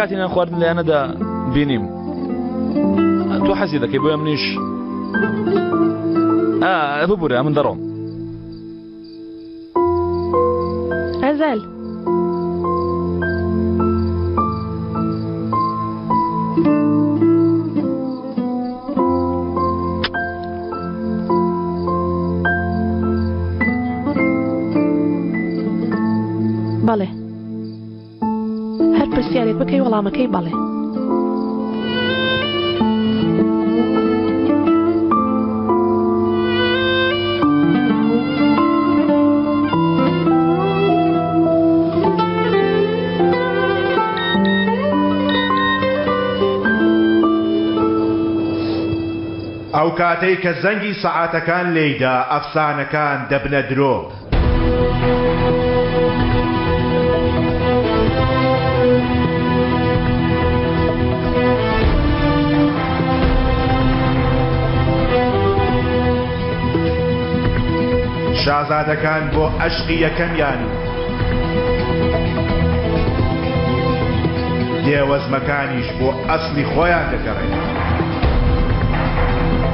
کاتی نان خواردن لە یانەدا بینیم تۆ حەزی دەکەی بۆیە منیش ئا ببورە من دەڕۆم. ئەزەل. بەڵێ. هەر پرسیارێک بکەی وەڵامەکەی بەڵێ. ئەو کاتەی کە زەنگی سەعاتەکان لێیدا ئەفسانەکان دەبنە درۆ. شازادەکان بۆ ئەشقی یەکەمیان و دێوەزمەکانیش بۆ ئەسڵی خۆیان دەگەڕێنەوە.